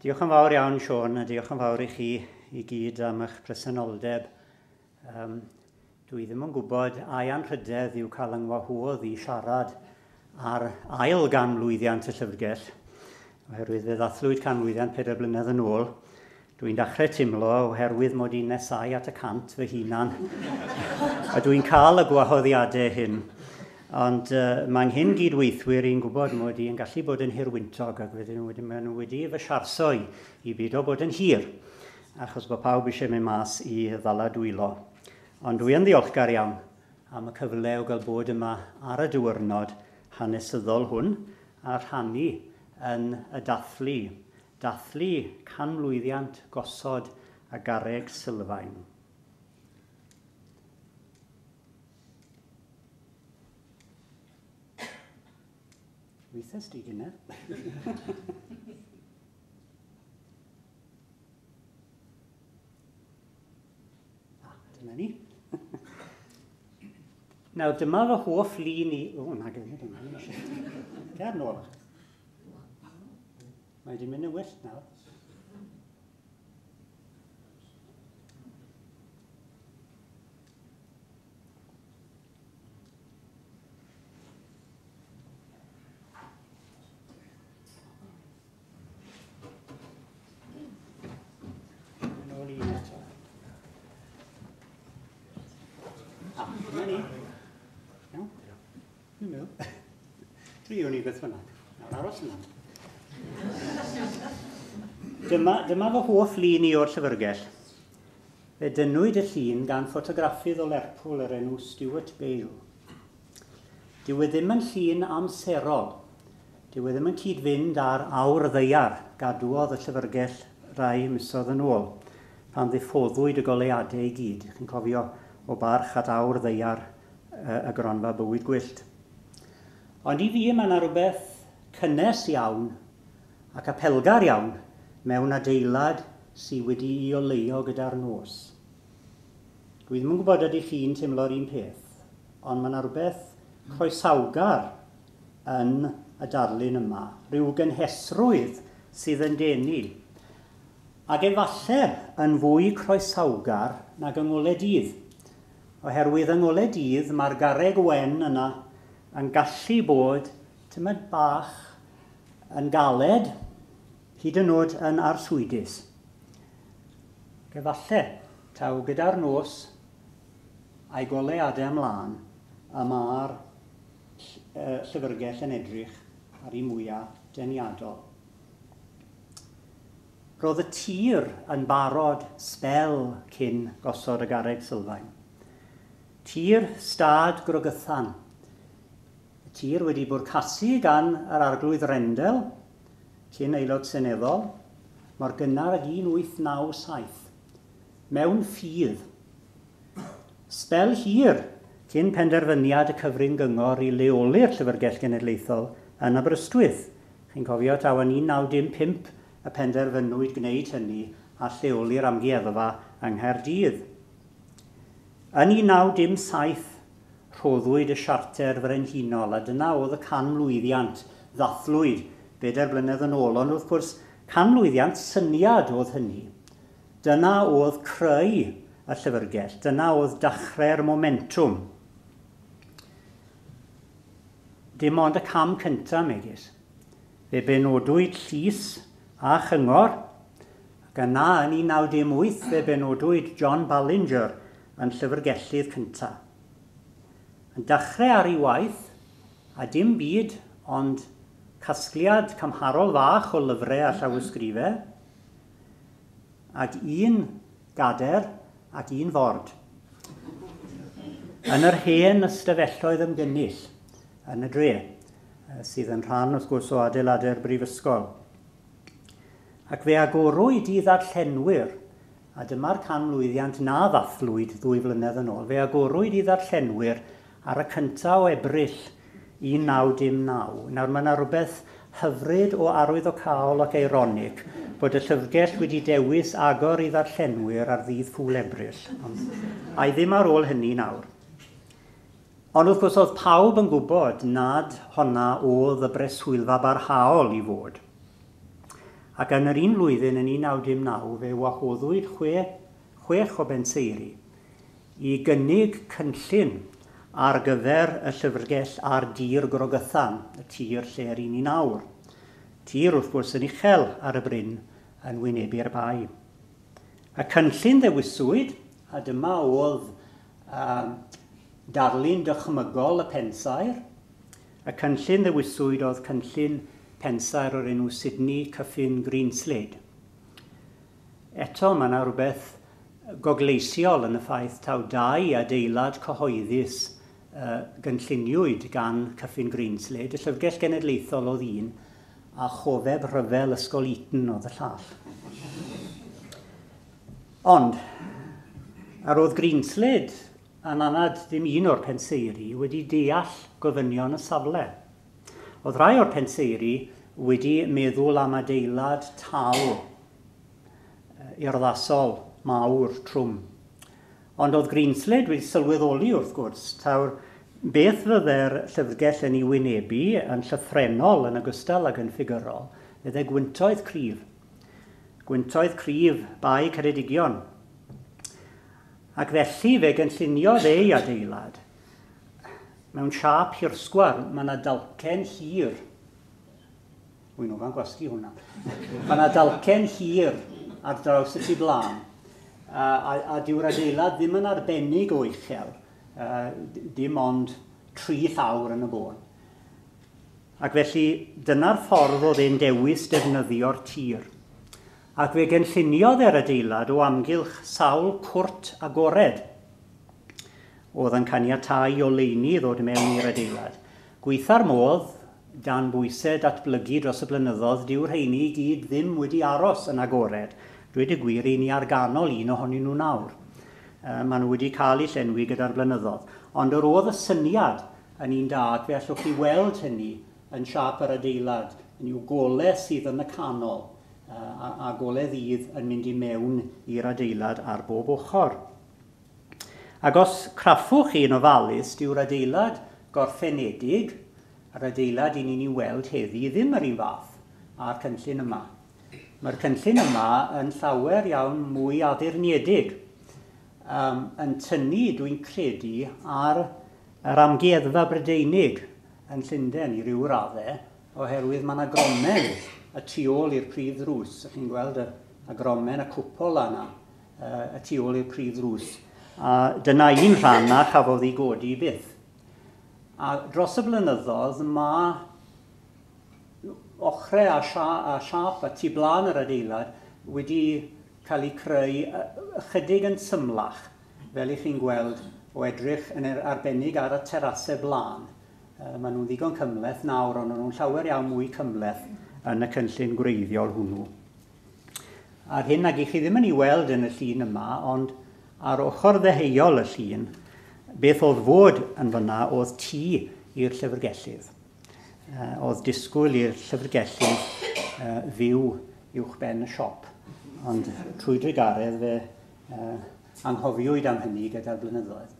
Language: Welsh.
Diolch yn fawr iawn, Siôn, a diolch yn fawr i chi i gyd am eich presenoldeb. Dwi ddim yn gwybod ai anrhydedd yw cael yng ngwahodd i siarad ar ail ganmlwyddiant y llyfrgell, oherwydd fe ddathlwyd canmlwyddiant 4 blynedd yn ôl. Dwi'n dechrau teimlo oherwydd mod i'n nesau at y 100 fy hunan, a dwi'n cael y gwahoddiadau hyn. Ond mae nghyn gydweithwyr i'n gwybod mod i'n gallu bod yn hirwyntog, ac wedyn maen nhw wedi fy siarso i i beidio bod yn hir, achos bod pawb eisiau mynd mas i ddala dwylo. Ond dwi yn ddiolchgar iawn am y cyfle o gael bod yma ar y diwrnod hanesyddol hwn a rhannu yn y dathlu. Dathlu canmlwyddiant gosod a garreg sylfaen. Weithiau di gynne. Dyna ni. Nawr, dyma fy hoff lun i... O, na, gyda dyma. Ger nôl. Mae wedi mynd yn wyllt nawr. Yn ôl un eto. Dyna ni. Iawn? Dwi'n meddwl. Driwn ni beth bynnag. Nawr aros yna. Dyma fy hoff lun i o'r llyfrgell. Fe dynnwyd y llun gan ffotograffydd o Lerpwl yr enw Stuart Bale. Dyw e ddim yn llun amserol. Dyw e ddim yn cyd-fynd â'r awr ddaear gadwodd y llyfrgell rai misoedd yn ôl, pan ddiffoddwyd y goleuadau i gyd. Chi'n cofio o barch at awr ddaear y gronfa bywyd gwyllt. Ond i fi mae yna rhywbeth cynnes iawn ac apelgar iawn mewn adeilad sydd wedi'i oleuo gyda'r nos. Dwi ddim yn gwybod ydych chi'n teimlo'r un peth, ond mae yna rhywbeth croesawgar yn y darlun yma, rhyw gynhesrwydd sydd yn denu, ac efallai yn fwy croesawgar nag yng ngolau dydd, oherwydd yng ngolau dydd mae'r garreg wen yna yn gallu bod tymed bach yn galed, hyd yn oed yn arswydus. Ac efallai, taw gyda'r nos a'i goleuadau ymlaen, y mae'r llyfrgell yn edrych ar ei mwyaf deniadol. Roedd y tir yn barod sbel cyn gosod y garreg sylfaen. Tir stad Grogythan. Y tir wedi bwrcasu gan yr arglwydd Rendel, cyn aelod seneddol, mor gynnar ag 1897, mewn ffydd. Sbel hir cyn penderfyniad y cyfrin gyngor i leoli'r Llyfrgell Genedlaethol yn Aberystwyth. Chi'n cofio taw yn 1915 y penderfynwyd gwneud hynny a lleoli'r amgueddfa yng Nghaerdydd. Yn 1917 rhoddwyd y siarter frenhinol, a dyna oedd y canmlwyddiant ddathlwyd 4 blynedd yn ôl, ond wrth gwrs canmlwyddiant syniad oedd hynny. Dyna oedd creu y llyfrgell, dyna oedd dechrau'r momentwm. Dim ond y cam cyntaf, megis. Fe benodwyd llys a chyngor, ac yna yn 1918 fe benodwyd John Ballinger yn llyfrgellydd cyntaf. Yn dechrau ar ei waith, a dim byd ond casgliad cymharol fach o lyfrau a llawysgrifau, ac un gader ac un ford. Yn yr hen ystafelloedd ymgynnull yn y dre, sydd yn rhan wrth gwrs o adeiladau'r brifysgol. Ac fe agorwyd i ddarllenwyr, a dyma'r canmlwyddiant na ddathlwyd 2 flynedd yn ôl, fe agorwyd i ddarllenwyr ar y 1 o Ebrill 1919. Nawr mae yna rhywbeth hyfryd o arwyddocaol ac eironig bod y llyfrgell wedi dewis agor i ddarllenwyr ar ddydd Ffŵl Ebrill. A'i ddim ar ôl hynny nawr. Ond wrth gwrs oedd pawb yn gwybod nad honna oedd y breswylfa barhaol i fod. Ac yn yr un flwyddyn yn 1909 fe wahoddwyd 6 o benseiri i gynnig cynllun ar gyfer y llyfrgell ar dir Grogythan, y tir lle yr un i nawr. Tir wrth gwrs yn uchel ar y bryn yn wynebu'r bae. Y cynllun ddewiswyd, a dyma oedd darlun dychmygol y pensaer. Y cynllun ddewiswyd oedd cynllun pensaer o'r enw Sidney Kyffin Greenslade. Eto mae yna rhywbeth gogleisiol yn y ffaith taw 2 adeilad cyhoeddus gynlluniwyd gan Kyffin Greenslade. Y Llyfrgell Genedlaethol oedd un, a chofeb rhyfel Ysgol Eton oedd y llall. Ond, ar oedd Greenslade yn anad ddim un o'r penseiri wedi deall gofynion y safle. Oedd rhai o'r penseiri wedi meddwl am adeilad tal, urddasol, mawr, trwm. Ond oedd Greenslade wedi sylweddoli wrth gwrs, tawr beth fydde'r llyfrgell yn ei wynebu yn llythrennol yn ogystal ag yn ffigurol, fydde gwyntoedd cryf. Gwyntoedd cryf Bae Ceredigion. Ac felly fe gynlluniodd ei adeilad. Mewn siâp hirsgwar, mae yna dalcen hir. Wy'n ofan gwasgu hwnna. Mae yna dalcen hir ar draws y tu blaen. A dyw'r adeilad ddim yn arbennig o uchel, dim ond 3 llawr yn y bôn. Ac felly dyna'r ffordd oedd e'n dewis defnyddio'r tir. Ac fe gynlluniodd e'r adeilad o amgylch sawl cwrt agored oedd yn caniatáu oleuni ddod mewn i'r adeilad. Gweitha'r modd, dan bwysau datblygu dros y blynyddoedd, dyw'r rheini i gyd ddim wedi aros yn agored. Dweud y gwir, i ni ar ganol un ohonyn nhw nawr. Maen nhw wedi cael eu llenwi gyda'r blynyddoedd. Ond yr oedd y syniad yn un da, ac fe allwch chi weld hynny yn siâp yr adeilad, yn yw golau sydd yn y canol, a golau ddydd yn mynd i mewn i'r adeilad ar bob ochr. Ac os craffwch chi'n ofalus, dyw'r adeilad gorffenedig, yr adeilad i ni'n ei weld heddi, ddim yr un fath â'r cynllun yma. Mae'r cynllun yma yn llawer iawn mwy addurniedig, yn tynnu, dwi'n credu, ar yr amgueddfa Brydeinig yn Llundain i ryw raddau, oherwydd mae yna gromen y tu ôl i'r prif ddrws. Ych chi'n gweld y gromen, y cwpl yna, y tu ôl i'r prif ddrws. A dyna un rhan na chafodd ei godi byth. A dros y blynyddoedd mae ochrau a siâp a tu blaen yr adeilad wedi cael eu creu ychydig yn symlach, fel i chi'n gweld o edrych yn arbennig ar y terasau blaen. Maen nhw'n ddigon cymhleth nawr, ond nhw'n llawer iawn mwy cymhleth yn y cynllun gwreiddiol hwnnw. A'r hyn ag i chi ddim yn ei weld yn y llun yma, ond ar ochr ddeheuol y llun, beth oedd fod yn fyna oedd tŷ i'r llyfrgellydd. Oedd disgwyl i'r llyfrgellydd fyw uwch ben y siop. Ond trwy drugaredd fe anghofiwyd am hynny gyda'r blynyddoedd.